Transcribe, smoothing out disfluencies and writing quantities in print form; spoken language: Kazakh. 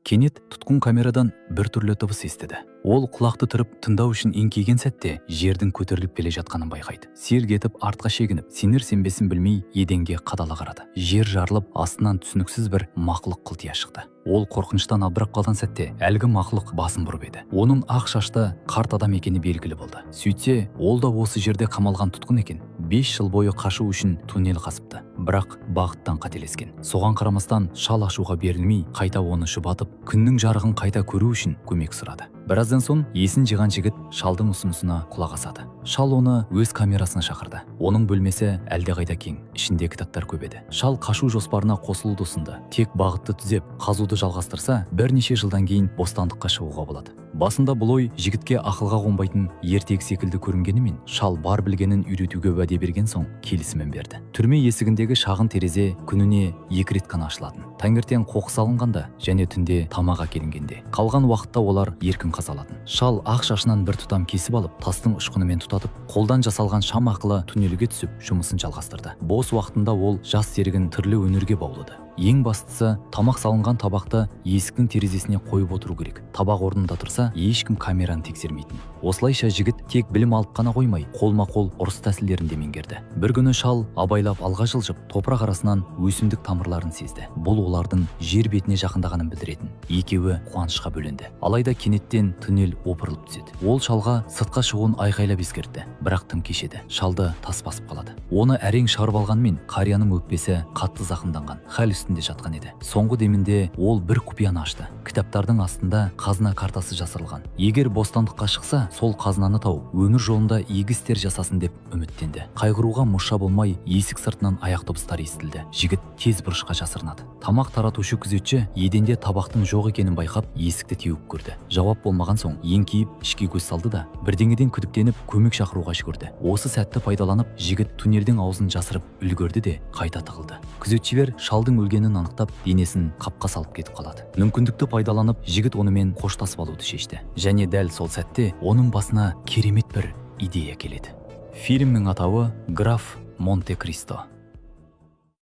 Кенет тұтқын камерадан бір түрлі дыбыс естіді. Ол құлақты түріп тыңдау үшін еңкейген сәтте жердің көтеріліп келе жатқанын байқайды. Селк етіп артқа шегініп, сенер сенбесін білмей, еденге қадала қарады. Жер жарылып, астынан түсініксіз бір мақұлық қылтия шықты. Ол қорқыныштан абдырап қалған сәтте әлгі мақұлық басын бұрып еді, оның ақ шашты қарт адам екені белгілі болды. Сөйтсе, ол да осы жерде қамалған тұтқын екен. 5 жыл бойы қашу үшін туннель қазыпты, бірақ бағыттан қателескен. Соған қарамастан шал ашуға берілмей, қайта оны жұбатып, күннің жарығын қайта көру үшін көмек сұрады. Біраздан соң есін жиған жігіт шалдың ұсынысына құлақ асады. Шал оны өз камерасына шақырды. Оның бөлмесі әлдеқайда кең, ішінде кітаптар көп еді. Шал қашу жоспарына қосылуды ұсынды. Тек бағытты түзеп, қазуды жалғастырса, бірнеше жылдан кейін бостандыққа шығуға болады. Басында бұл ой жігітке ақылға қонбайтын ертегі секілді көрінгенімен, шал бар білгенін үйретуге уәде берген соң, келісімін берді. Түрме есігіндегі шағын терезе күніне екі рет қана ашылатын: таңертең қоқыс алынғанда және түнде тамақ әкелінгенде. Қалған уақытта олар еркін қаза алатын. Шал ақ шашынан бір тұтам кесіп алып, тастың ұшқынымен тұтатып, қолдан жасалған шам арқылы туннельге түсіп, жұмысын жалғастырды. Бос уақытында ол жас серігін түрлі өнерге баулыды. Ең бастысы, тамақ салынған табақты есіктің терезесіне қойып отыру керек. Табақ орнында тұрса, ешкім камераны тексермейтін. Осылайша жігіт тек білім алып қана қоймай, қолма-қол ұрыс тәсілдерін де меңгерді. Бір күні шал абайлап алға жылжып, топырақ арасынан өсімдік тамырларын сезді. Бұл олардың жер бетіне жақындағанын білдіретін. Екеуі қуанышқа бөленді. Алайда кенеттен туннель опырылып түседі. Ол шалға сыртқа шығуын айқайлап ескертті, бірақ тым кеш еді. Шалды тас басып қалады. Оны әрең шығарып алғанмен, қарияның өкпесі қатты зақымданған, хал үстінде жатқан еді. Соңғы демінде ол бір құпияны ашты: кітаптардың астында қазына картасы жасырылған. Егер бостандыққа шықса, сол қазынаны тауып, өмір жолында игі істер жасасын деп үміттенді. Қайғыруға мұрша болмай, есік сыртынан аяқ дыбыстары естілді. Жігіт тез бұрышқа жасырынады. Тамақ таратушы күзетші еденде табақтың жоқ екенін байқап, есікті теуіп көрді. Жауап болмаған соң, еңкейіп ішке көз салды да, бірдеңеден күдіктеніп, көмек шақыруға жүгірді. Осы сәтті пайдаланып, жігіт туннельдің аузын жасырып үлгерді де, қайта тығылды. Күзетшілер шалдың өлгенін анықтап, денесін қапқа салып кетіп қалады. Мүмкіндікті пайдаланып, жігіт онымен қоштасып алуды шешті. Және дәл сол сәтте оның басына керемет бір идея келеді. Фильмнің атауы «Граф Монте Кристо».